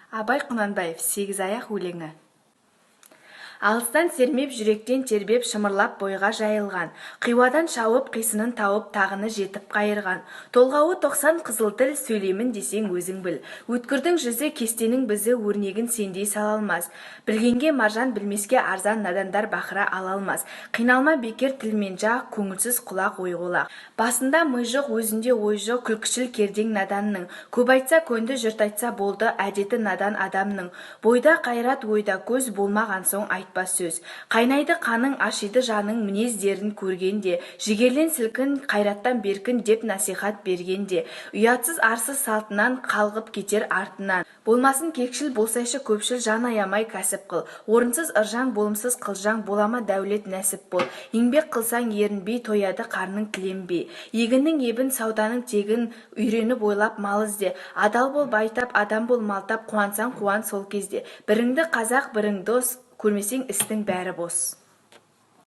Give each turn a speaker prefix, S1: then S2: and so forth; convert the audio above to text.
S1: Абай Құнанбаев, «Сегіз аяқ» өлеңі. Алыстан сермеп, жүректен тербеп, шымырлап бойға жайылған, Қиуадан шауып, қисынын тауып, тағыны жетіп қайырған. Толғауы 90 қызыл тіл, сөйлеймін десең, өзің біл. Өткірдің жүзі, кестенің бізі, өрнегін сендей сала алмас. Білгенге маржан, білмеске арзан, надандар бақыра ала алмас. Қиналма бекер тілмен жақ, көңілсіз құлақ ойқолақ. Басында ми жоқ, өзінде ой жоқ, күлкішіл кердең наданның. Көп айтса көнді, жұрт айтса болды, әдеті надан адамның. Бойда қайрат, ойда көз болмаған соң, айтпа сөз. Қайнайды қаның, ашиды жаның мінездерін көргенде. Жігерлен, сілкін, қайраттан беркін деп насихат бергенде. Ұятсыз, арсыз салтынан қалғып кетер артынан. Болмасын кекшіл, болсайшы көпшіл, жан аямай кәсіп қыл. Орынсыз ыржаң, болымсыз қылжаң, бола ма дәулет, нәсіп бол. Еңбек қылсаң ерінбей, тояды қарның тіленбей. Егіннің ебін, сауданың тегін үйреніп, ойлап мал ізде. Адал бол, бай тап, адам бол, мал тап, қуансаң, қуан сол кезде. Біріңді қазақ, бірің дос, көрмесең, істің бәрі бос.